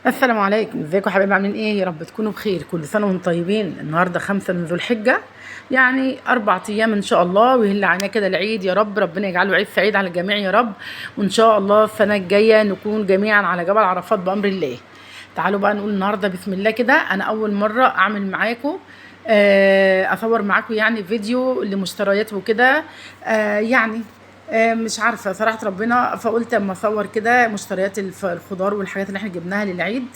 السلام عليكم، ازيكم يا حبايبي؟ عاملين ايه؟ يا رب تكونوا بخير. كل سنة وانتم طيبين. النهارده 5 من ذو الحجة، يعني 4 ايام ان شاء الله ويهل علينا كده العيد. يا رب ربنا يجعله عيد سعيد على الجميع يا رب، وان شاء الله السنة الجاية نكون جميعا على جبل عرفات بامر الله. تعالوا بقى نقول النهارده بسم الله كده. انا اول مرة اعمل معاكم اصور معاكم يعني فيديو لمشتريات وكده، يعني مش عارفه صراحة ربنا، فقلت اما اصور كده مشتريات الخضار والحاجات اللي احنا جبناها للعيد.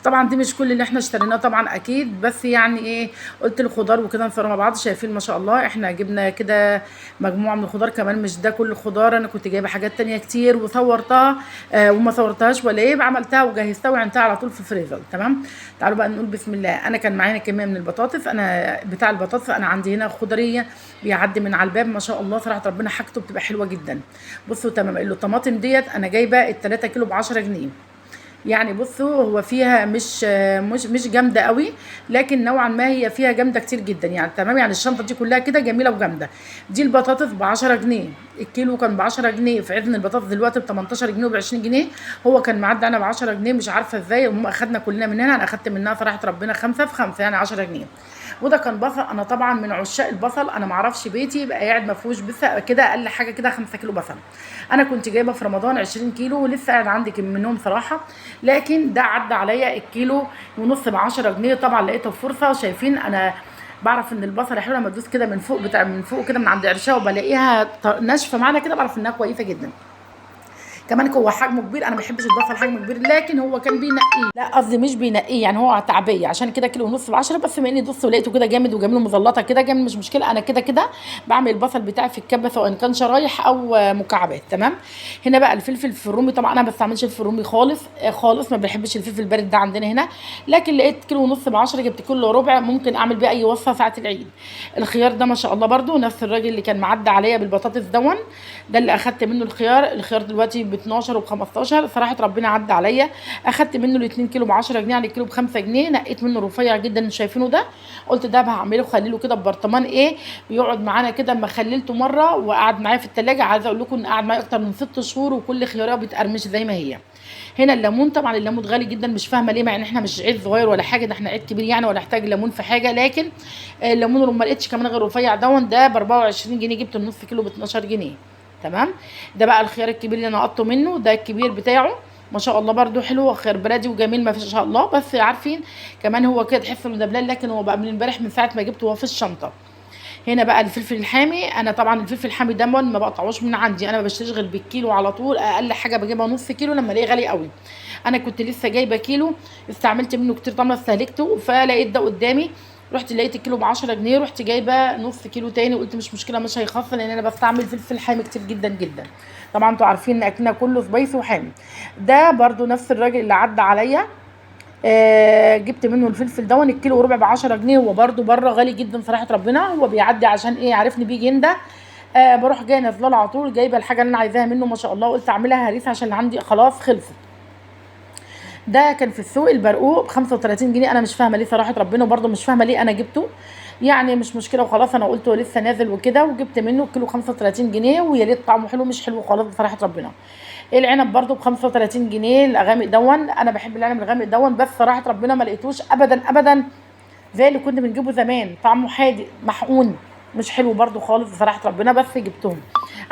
طبعا دي مش كل اللي احنا اشتريناه طبعا اكيد، بس يعني ايه، قلت الخضار وكده نصور مع بعض. شايفين ما شاء الله احنا جبنا كده مجموعة من الخضار، كمان مش ده كل الخضار، انا كنت جايبه حاجات تانية كتير وصورتها وما صورتهاش ولا ايه، عملتها وجهزتها وعنتها على طول في الفريزر. تمام، تعالوا بقى نقول بسم الله. انا كان معايا كمية من البطاطس، انا بتاع البطاطس انا عندي هنا خضريه بيعدي من على الباب ما شاء الله صراحة ربنا حاجته بتبقى حلوة جدا. بصوا تمام، الطماطم ديت انا جايبه ال3 كيلو ب10 جنيه، يعني بصوا هو فيها مش جامدة قوي، لكن نوعا ما هي فيها جامدة كتير جدا يعني. تمام، يعني الشنطة دي كلها كده جميلة وجامده. دي البطاطس ب10 جنيه، الكيلو كان ب10 جنيه، في عز البطاطس دلوقتي ب18 جنيه وب20 جنيه، هو كان معدي انا ب10 جنيه مش عارفه ازاي. هم اخدنا كلنا من هنا، انا اخدت منها صراحة ربنا 5 في 5 يعني 10 جنيه. وده كان بصل، انا طبعا من عشاق البصل، انا معرفش بيتي يبقى قاعد ما فيهوش بس كده اقل حاجة كده 5 كيلو بصل. انا كنت جايبه في رمضان 20 كيلو ولسه قاعد عندي منهم صراحة، لكن ده عدى عليا الكيلو ونص ب10 جنيه. طبعا لقيته فرصة، شايفين انا بعرف ان البصله حلوة لما تدوس كده من فوق بتاع من فوق كده من عند قرشها وبلاقيها ناشفة معانا كده، بعرف انها كويسة جدا. كمان هو حجمه كبير، انا ما بحبش البصل حجمه كبير، لكن هو كان بينقيه، لا قصدي مش بينقيه يعني هو تعبيه، عشان كده كيلو ونص ب10. بس بما اني دوست ولقيته كده جامد وجميل ومزلطه كده جامد مش مشكلة، انا كده كده بعمل البصل بتاعي في الكبه سواء كان شرايح او مكعبات. تمام، هنا بقى الفلفل في الرومي، طبعا انا ما بستعملش الفلفل الرومي خالص خالص، ما بحبش الفلفل البارد ده عندنا هنا، لكن لقيت كيلو ونص ب10 جبت كيلو ربع، ممكن اعمل بيه اي وصفه ساعة العيد. الخيار ده ما شاء الله برده نفس الراجل اللي كان معدي عليا بالبطاطس دون، ده اللي اخدت منه الخيار. الخيار دلوقتي ب12 وب15، صراحة ربنا عدى عليا اخدت منه ال2 كيلو ب10 جنيه، يعني الكيلو ب5 جنيه. نقيت منه رفيع جدا شايفينه ده، قلت ده هعمله خليله كده ببرطمان ايه بيقعد معانا كده. اما خليلته مرة وقعد معايا في الثلاجة، عايزه اقول لكم ان قعد معايا اكتر من 6 شهور وكل خياره بتقرمش زي ما هي. هنا الليمون، طبعا الليمون غالي جدا مش فاهمه ليه، مع ان احنا مش عيد صغير ولا حاجة، ده احنا عيد كبير يعني ولا احتاج ليمون في حاجة، لكن الليمون ما لقيتش كمان غير رفيع دون ده ب24 جنيه، جبت النص كيلو ب12 جنيه. تمام، ده بقى الخيار الكبير اللي انا قطته منه، ده الكبير بتاعه ما شاء الله برده حلو، خيار بلدي وجميل ما فيش شاء الله. بس عارفين كمان هو كده تحس انه دبلان، لكن هو بقى من امبارح من ساعة ما جبته هو في الشنطة. هنا بقى الفلفل الحامي، انا طبعا الفلفل الحامي ده ما بقطعوش من عندي، انا ما بشتريش غير بالكيلو على طول، اقل حاجة بجيبها نص كيلو لما الاقيه غالي قوي. انا كنت لسه جايبه كيلو استعملت منه كتير طبعا استهلكته، فلقيت ده قدامي، رحت لقيت الكيلو ب10 جنيه، رحت جايبه نص كيلو تاني وقلت مش مشكلة مش هيخسر، لان انا بستعمل فلفل حامي كتير جدا جدا. طبعا انتوا عارفين ان اكلنا كله spicy وحامي. ده برده نفس الراجل اللي عدى عليا، جبت منه الفلفل دون الكيلو وربع ب10 جنيه، هو برده بره غالي جدا صراحة ربنا، هو بيعدي عشان ايه عارفني بيجي هنا، بروح جاية نازله على طول جايبه الحاجة اللي انا عايزاها منه ما شاء الله، قلت اعملها هريسه عشان اللي عندي خلاص خلصت. ده كان في السوق البرقوق ب35 جنيه، انا مش فاهمه ليه صراحة ربنا، وبرده مش فاهمه ليه انا جبته، يعني مش مشكلة وخلاص، انا قلت لسه نازل وكده، وجبت منه الكيلو 35 جنيه، ويا ريت طعمه حلو، مش حلو خالص بصراحة ربنا. العنب برده ب35 جنيه الغامق دون، انا بحب العنب الغامق دون، بس صراحة ربنا ما لقيتوش ابدا ابدا زي اللي كنا بنجيبه زمان، طعمه حادق محقون مش حلو برده خالص بصراحة ربنا، بس جبتهم.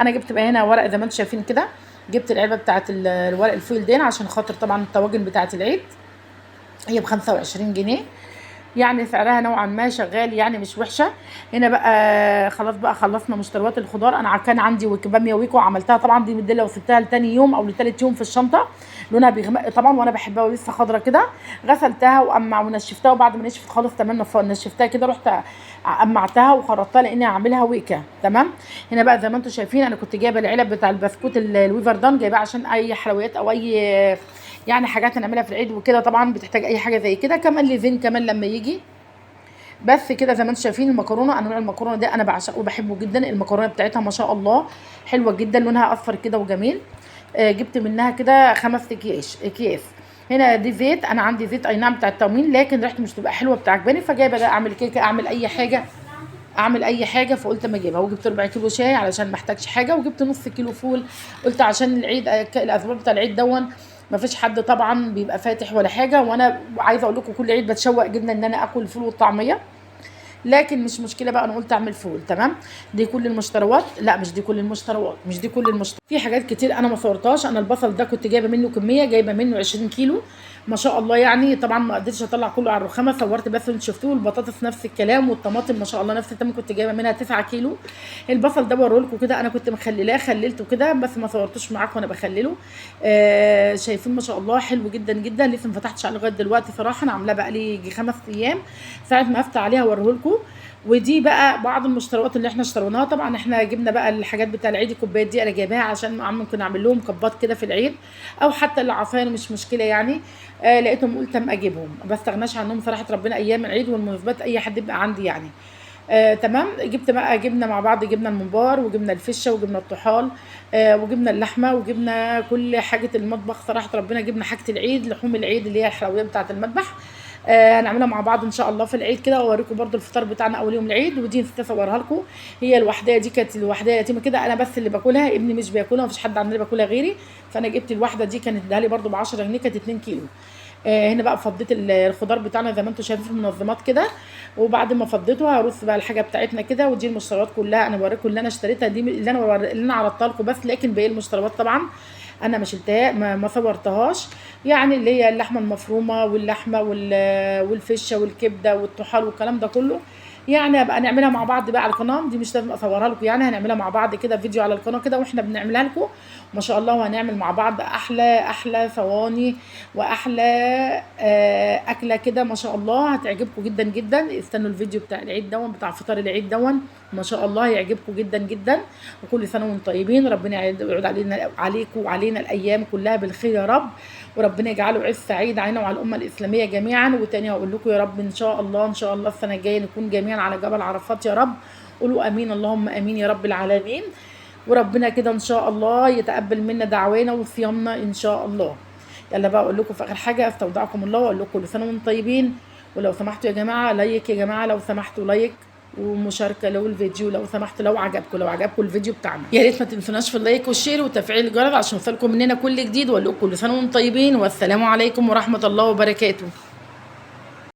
انا جبت بقى هنا ورق زي ما انتم شايفين كده، جبت العلبة بتاعه الورق الفويل دين عشان خاطر طبعا الطواجن بتاعه العيد، هي ب25 جنيه يعني سعرها نوعا ما شغال يعني مش وحشة. هنا بقى خلاص بقى خلصنا مشتريات الخضار، انا كان عندي باميه ويكو عملتها طبعا دي مديه لو سبتها لتاني يوم او لتالت يوم في الشنطة، لونها بيغمق طبعا وانا بحبها ولسه خضرة كده، غسلتها وقمع ونشفتها، وبعد ما نشفت خالص تمام نشفتها كده رحت قمعتها وخرطتها لاني هعملها ويكا. تمام، هنا بقى زي ما انتم شايفين انا كنت جايبه العلب بتاع البسكوت الويفردان، جايباه عشان اي حلويات او اي يعني حاجات هنعملها في العيد وكده، طبعا بتحتاج اي حاجة زي كده. كمان ليفين كمان لما يجي. بس كده زي ما انتم شايفين المكرونه، انا نوع المكرونه ده انا بعشقه وبحبه جدا، المكرونه بتاعتها ما شاء الله حلوة جدا، لونها اصفر كده وجميل. جبت منها كده 5 اكياس. هنا دي زيت، انا عندي زيت اي نعم بتاع التموين، لكن ريحته مش تبقى حلوة بتاع عجباني، فجايبه ده اعمل كيكة اعمل اي حاجة اعمل اي حاجة، فقلت اما اجيبها. وجبت ربع كيلو شاي علشان ما احتاجش حاجة، وجبت نص كيلو فول قلت عشان العيد، الاسبوع بتاع العيد دون ما فيش حد طبعا بيبقى فاتح ولا حاجة. وانا عايزه اقول لكم كل عيد بتشوق جدا ان انا اكل الفول والطعميه، لكن مش مشكلة بقى، انا قلت اعمل فول. تمام، دي كل المشتروات. لا مش دي كل المشتروات، مش دي كل المشتروات، في حاجات كتير انا ما صورتهاش. انا البصل ده كنت جايبه منه كمية، جايبه منه 20 كيلو ما شاء الله يعني. طبعا ما قدرتش اطلع كله على الرخامه، صورت بس انتوا شفتوه. البطاطس نفس الكلام، والطماطم ما شاء الله نفس التمن، كنت جايبه منها 9 كيلو. البصل ده بوريه لكم كده، انا كنت مخللاه، خللته كده بس ما صورتوش معاكم وانا بخلله. شايفين ما شاء الله حلو جدا جدا. لسه ما فتحتش عليه لغاية دلوقتي صراحة، انا عاملاه بقى لي يجي 5 ايام، ساعة ما افتح عليها اوريه لكم. ودي بقى بعض المشتريات اللي احنا اشتريناها. طبعا احنا جبنا بقى الحاجات بتاع العيد، الكوبايات دي انا جايباها عشان ممكن اعمل لهم كبات كده في العيد، او حتى العصاير مش مشكلة يعني. لقيتهم قلت اما اجيبهم، ما بستغناش عنهم صراحة ربنا ايام العيد والمناسبات اي حد يبقى عندي يعني. تمام. جبت بقى، جبنا مع بعض، جبنا الممبار وجبنا الفشه وجبنا الطحال، وجبنا اللحمة وجبنا كل حاجة المطبخ صراحة ربنا. جبنا حاجة العيد، لحوم العيد اللي هي الحلويات بتاعه المذبح، هنعملها مع بعض ان شاء الله في العيد كده، واوريكم برده الفطار بتاعنا اول يوم العيد. ودي نسيت اصورها لكم، هي الوحديه دي كانت الوحديه يتيمة كده، انا بس اللي باكلها، ابني مش بياكلها، مفيش حد عندنا بياكلها غيري. فانا جبت الواحدة دي، كانت اداها لي برده ب 10 جنيه، كانت 2 كيلو. هنا بقى فضيت الخضار بتاعنا زي ما انتم شايفين في المنظمات كده، وبعد ما فضيته هرص بقى الحاجة بتاعتنا كده. ودي المشتريات كلها انا بوريكم اللي انا اشتريتها، دي اللي انا عرضتها لكم بس، لكن باقي المشتريات طبعا انا ما شلتها، ما صورتهاش يعني، اللي هي اللحمة المفرومه واللحمة والفشه والكبده والطحال والكلام ده كله يعني. ابقى نعملها مع بعض بقى على القناة دي، مش لازم اصورها لكم يعني، هنعملها مع بعض كده فيديو على القناة كده واحنا بنعملها لكم ما شاء الله. وهنعمل مع بعض احلى احلى صواني واحلى اكله كده ما شاء الله، هتعجبكم جدا جدا. استنوا الفيديو بتاع العيد دون، بتاع فطار العيد دون، ما شاء الله هيعجبكم جدا جدا. وكل سنة وانتم طيبين، ربنا يعود علينا عليكم وعلينا الايام كلها بالخير يا رب، وربنا يجعله عيد سعيد علينا وعلى الامة الاسلامية جميعا. وتاني هقول لكم يا رب ان شاء الله، ان شاء الله السنة الجاية نكون جميعا على جبل عرفات يا رب. قولوا امين، اللهم امين يا رب العالمين. وربنا كده ان شاء الله يتقبل منا دعوانا وصيامنا ان شاء الله. يلا بقى اقول لكم في اخر حاجة، استودعكم الله واقول لكم كل سنة وانتم طيبين. ولو سمحتوا يا جماعة like، يا جماعة لو سمحتوا like ومشاركة لو الفيديو لو سمحتوا، لو عجبكم، لو عجبكم الفيديو بتاعنا يا ريت ما تنسوناش في ال like وال share وتفعيل الجرس عشان يوصلكم مننا كل جديد. واقول لكم كل سنة وانتم طيبين، والسلام عليكم ورحمة الله وبركاته.